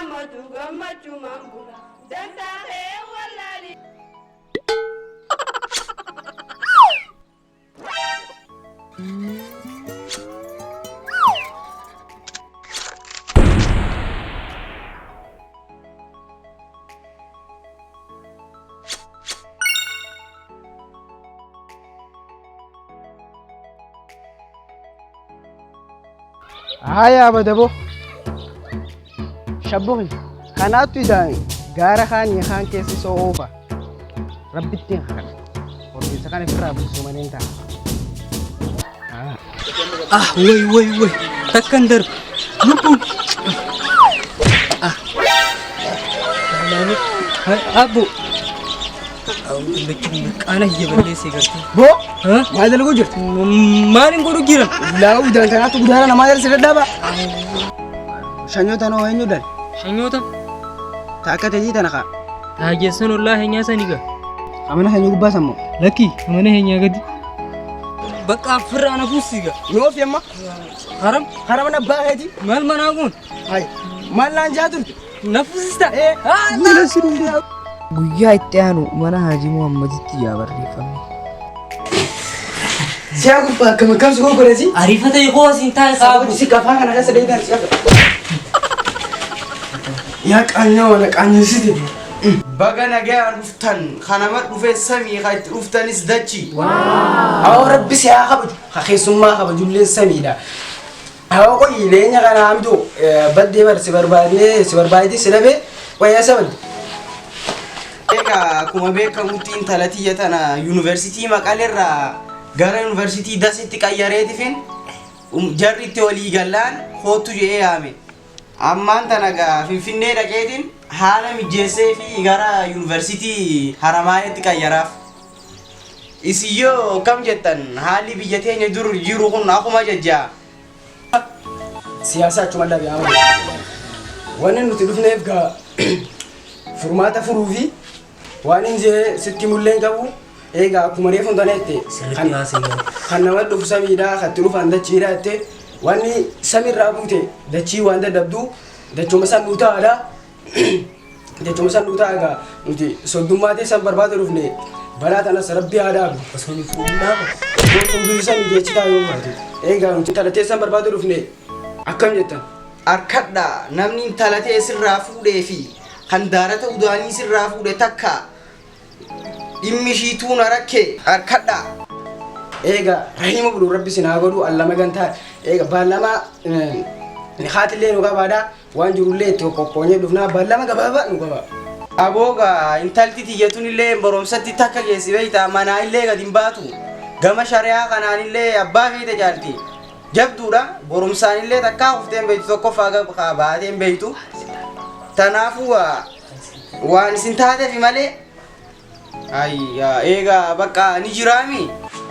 gammadu gammachumaan bula. Dantaa kee wallaali. Haya badabo. Shabbuhi. Kanaattu idaan gaara kaanii kaan keessi soo oofa. Rabbittiin kana. Horgeessa kana ofirraa buusuu malee hin ta'a. Ah, way, way, way. Takkan darbu. Lubbuun. Ah. Abbo. Qaana kiyya balleessee gartee. Boo! Maal dalaguu jirtu? Maalin godhu jira? Laa udaan kanaatu gudaara namaa jala si dadhaaba. Shanyoota noo eenyu dal? Shanyoota. Ta akka teetii tana kaa. Taagessan ollaa heenyaa sanii gaa. Amana keenya gubbaa sammoo. Lakki mana heenyaa gadi. Bakka affirraa na fuusi gaa. Yoo fi amma Haram hara mana abbaa keetii. maal manaa kun? Hayi maal naan jaa turte? Na fuusista. Guyyaa itti aanu mana Haajii Muhammaditti yaa barreeffamni. Siyaa gubbaa akkam akkam si gurguresi? Ariifata koo asiin taa'e qaabu. Si kafaa kana keessa deebi'an si akka. Yaa qaanyoo mana qaanyessite. Baga nagayaan dhuftan kanama dhufe samii ka itti dhuftanis dachi. Awoo rabbi si haa kabaju. Ka keessummaa kabajullee samiidha. Awoo qoyi leenya kana hamtu baddee bar si barbaadnee si barbaadee si dhabee wayyaa isa badde. Egaa akkuma beekamutti intala tiyya tana yuunivarsiitii Maqaleerraa gara yuunivarsiitii Daseetti qayyareetifin jarri itti walii gallaan koottu jedhee yaame. Ammaan tana gaa Finfinnee dhaqeetiin haala mijeessee fi gara yuunivarsiitii Haramaayaatti qayyaraaf. Isiyyoo kam jettan haalli biyya teenya dur jiru kun akkuma jajjaa. Siyaasa achuma dhabe amma. Wanni nuti dhufneef gaa furmaata furuu fi waan hin jee sitti mullee hin qabu. Egaa akkuma reefu hin taneette Sirriitti haasa'e. kan nama dhufu samiidha kan itti dhufan dachiidha jette wanni samiirraa buute dachii waan dadhabdu dachuma san nuu ta'aadha. Dachuma san nuu ta'a egaa nuti soddummaa teessan barbaada dhufne balaa tanas rabbi haa dhaabu. Osoo ni fuudhuu dhaaba. Kun biyyi sanii jechi ta'a yoo baate. Egaa nuti intala teessan barbaada dhufne akkam jettan? Arkadha namni intala ta'e sirraa fuudhee fi kan daarata udaanii sirraa fuudhe takka dhimmi ishiituu na rakke arkadha. Egaa rahima bulu rabbi sin haa godhu allama gantaa egaa baallama haatillee nu qabaadha waan jirullee itti qoqqoonyee dhufnaa baallama gabaabaa nu qaba. Abooga intalti tiyyatun illee barumsatti takka geessi beektaa manaa illee gad hin baatu. Gama shari'aa kanaan illee abbaa feete caalti. Jabduudha barumsaan illee takkaa kuftee hin beektu tokkoffaa baatee hin beektu. Tanaafuu waan isin taateef malee. Ayyaa eegaa bakka ni jiraami.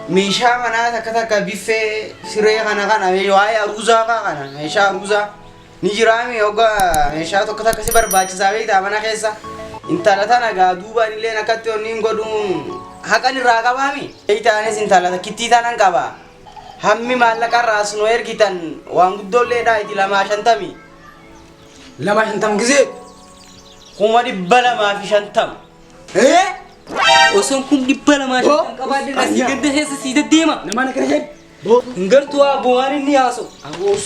Meeshaa manaa takka takka biffee siree kana kana waa'ee aruuzaa fa'aa kana meeshaa aruuzaa ni jiraami hogga meeshaa tokko takka si barbaachisaa beektaa mana keessa. Intala tana gaa duubaan illee akkatti onni hin godhuun haqan irraa qabaami. Beektaanis intala takkittii tanan qaba. Hammi maallaqa irraa nu ergitan waan guddoolleedha itti 250. 250 gisee. 250,000. Osoon 250,000 qabaadhe asii ganda keessa sii deddeema. Namaan akkana jedhu. Hin gartuu abbo waan inni haasa'u. Aboos.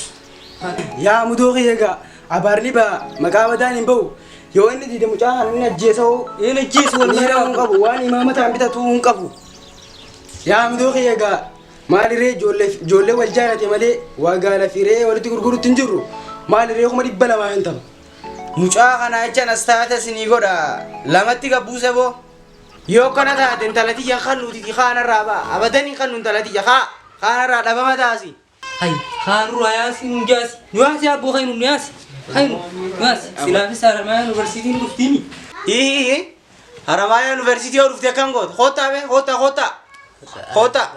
Yaa mudoo kiyya egaa abaarni ba'a maqaa badaan hin ba'u. Yoo inni dide mucaa kana inni ajjeesa hoo. Een ajjeesu Miira wallahi. hin qabu waan imaama ta'an bitatu hin qabu. Yaa mudoo kiyya egaa maalirree ijoollee wal jaalate malee waa gaala firee walitti gurgurutti hin jirru. Maalirree 250,000. Mucaa kana jechaan as taate isinii godha lamatti gabbuuse boo. Yoo kana taate intala tiyya kan nuti kaanarraa ba'a. Abadanii kan nu intala tiyya kaa kaanarraa dhabama taasi. Hay haaruu yaasi nu jaasi. Nu yaasi abbo hay nu yaasi. Hay nu yaasi. Silaafis Haramaayaa Yuunivarsiitiin dhuftiini. Hiihi Haramaayaa Yuunivarsiitii yoo dhufte akkam goota? Koottaa bee koottaa koottaa koottaa.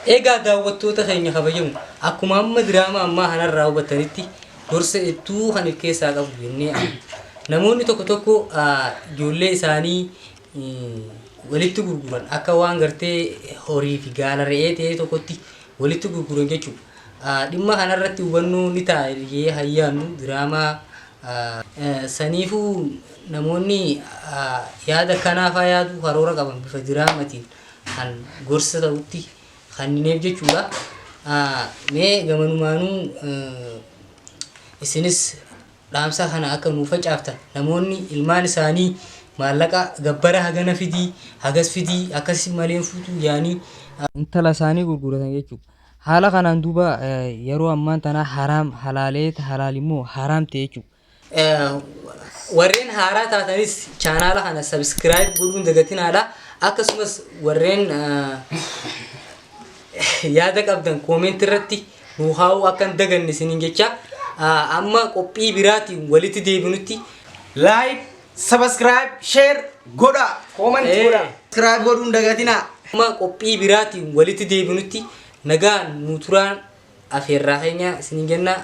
Egaa daawwattoota keenya kabajamu akkuma amma diraamaa ammaa kanarraa hubattanitti gorsa hedduu kan of keessaa qabu jennee amanna. Namoonni tokko tokko ijoollee isaanii walitti gurguran akka waan gartee horii fi gaala re'ee ta'ee tokkotti walitti gurguran jechuudha. Dhimma kanarratti hubannoo ni ta'a jee hayyaannu diraamaa saniifuu namoonni yaada kanaafaa yaaduu karoora qaban bifa diraamatiin kan gorsa ta'utti kannineef jechuudha. Mee gamanumaanuu isinis dhaamsa kana akka nuu facaaftan namoonni ilmaan isaanii maallaqa gabbara hagana fidii hagas fidii akkas malee fuutuu yaanii intala isaanii gurguratan jechuudha. Haala kanaan duuba yeroo ammaan tana haraam halaalee halaal immoo haraam ta'e jechuudha. Warreen haaraa taatanis chaanaala kana subscribe godhuun dagatinaadha. Akkasumas warreen yaada qabdan comment irratti nuu haa'uu akka hin daganne isiniin jecha amma qophii biraatiin walitti deebinutti Like, subscribe, share godha. Comment godha. Subscribe godhuun dagatinaa. Amma qophii biraatiin walitti deebinutti nagaan nuu turaan afeerraa keenya isiniin jenna.